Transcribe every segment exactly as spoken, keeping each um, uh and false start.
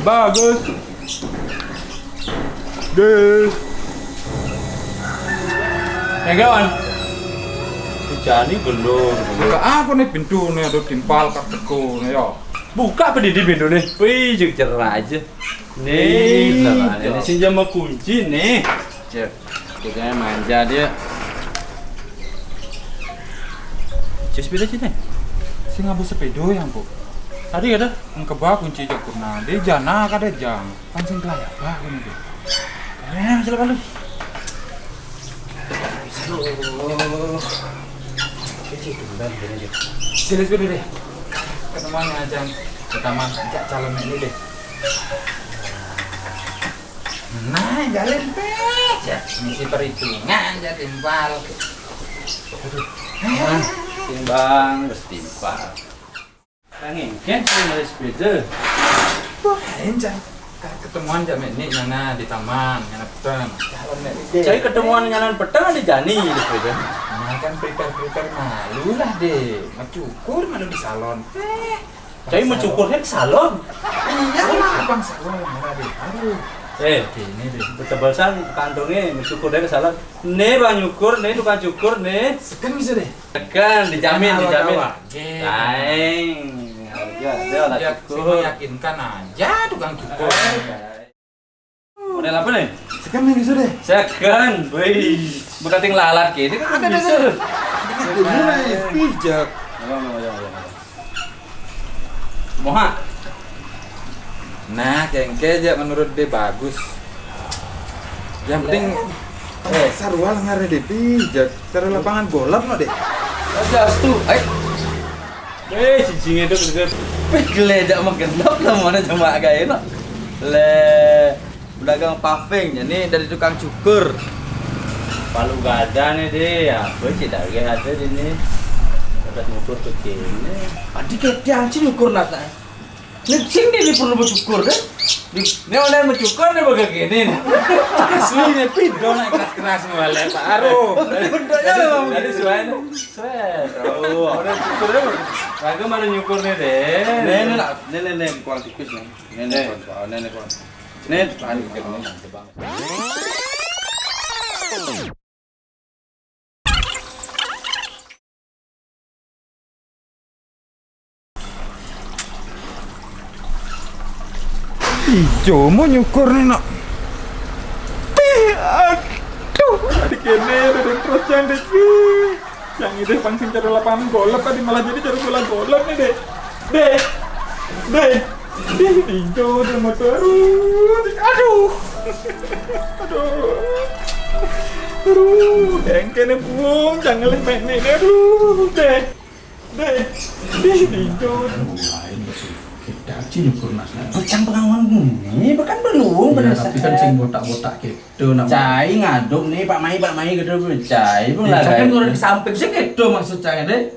Bagus. Deh. Ya, kawan. Jani belum. Buka aku nih pintu nih, ada timpal kak teko nih ya. Buka apa di pintu nih? Wih, jujur aja. Nih, ini sing jama kunci nih. Cek, kita manja dia. Cek sepeda sini. Sing abu sepeda yang, Bu. Tadi ada. Engkeba kunci jok kuna. Dia jana kada jang. Kan sing kelayapa kene dia. Eh, silakan lu. Aduh. Ini sih tumben gini aja. Sini dulu deh. Ketemuan aja. Pertama, ajak calon ini deh. Nah, jalan peh, ya. Misi perhitungan, ya, timpal. Aduh. Nah, timbang, terus timpal. Kang Engken sing narik sepeda. Wah, encan. Ketemuan jam ini nyana di taman, nyana peteng. Calon nih, Dek. Cari ketemuan nyana peteng ada jani di sepeda. Nah, kan prepare-prepare malu lah, Dek. Mau cukur malu di salon. Eh, cai mencukurnya ke salon. Iya lah, Bang Salon, mana deh? Aduh. Eh, ini deh. Betebalsan kantongnya mencukur dari ke salon. Nih, Bang, nyukur, nih, tukang cukur, nih. Seken bisa deh. Seken, dijamin, dijamin. Aing, harga dia lah cukur. Meyakinkan aja tukang cukur. Model apa nih? Seken nih bisa deh. Seken, wih. Bekating lalat kayak ini kan ada bisa. Ini nih, pijak. Moha. Nah, kengke aja menurut dia bagus. Yang penting eh, sarwal ngare deh pijak. Cara lapangan golap no deh. Aja astu, ai. Eh, cincin itu bener. Pegel aja mah genap lah mana cuma agak enak. Le pedagang paving, ini dari tukang cukur. Palu gada nih deh, apa sih dagang ada di ini. Ada nyukur ke sini. Adi kayak tiang sih nyukur nata. Ini sing ini perlu bersyukur deh. Ini oleh mencukur nih bagaimana gini nih. Asli nih pidon keras-keras mulai Pak Aru. Bentuknya memang dari suai. Suai. Oh, ada cukur deh. Kagak mana nyukur nih deh. Nih, nih, nih, nih, nih, kurang tipis nih. Nih, nih, kurang, nih, nih, kurang. Nih, tahan dikit, nih. Ijo mau nyukur nih, nak. Pih, aduh, adik ini ada terus cantik. Pih. Yang ini pang sing cari lapangan golep tadi malah jadi cari bola golep nih, Dek. Dek. Dek. Dek, Ijo udah mau turun. Aduh. Aduh. Aduh, dengke nih, Bung. Jangan lembek nih. Aduh, Dek. Dek. Dek, Ijo. Lain sih. Kita sih nyukur nasnya. Pecang pengawan ini bahkan belum. Iya, pada tapi kan saat sing botak-botak gitu. Cai ngaduk nih, Pak Mai, Pak Mai gitu, Cai pun. Eh, lah, Cai kan udah di samping sih gitu maksud Cai deh.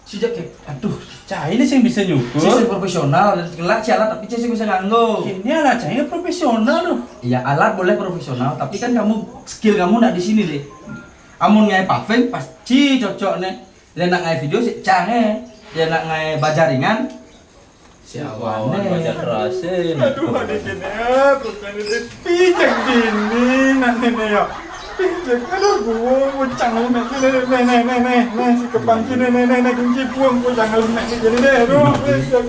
Si Jack, aduh, Cai ini sih bisa nyukur. Si profesional, dan kelar sialan tapi Cai sih bisa nganggo. Ini lah Cai ini profesional loh. Ya alat boleh profesional, tapi kan kamu skill kamu nak di sini deh. Amun ngai paving pasti cocok nih. Dan nak ngai video sih Cai, ya nak ngai bajaringan. Siawan baca kerasin. Aduh, ada gini ya, bukan ini pijak gini, nak nenek ya. Pijak, aduh, gua, gua canggel nih, nih, nih, nih, nih, nih, nih, si kepang sini, nih, nih, nih, kunci buang, gua canggel nih, jadi deh, aduh, pijak.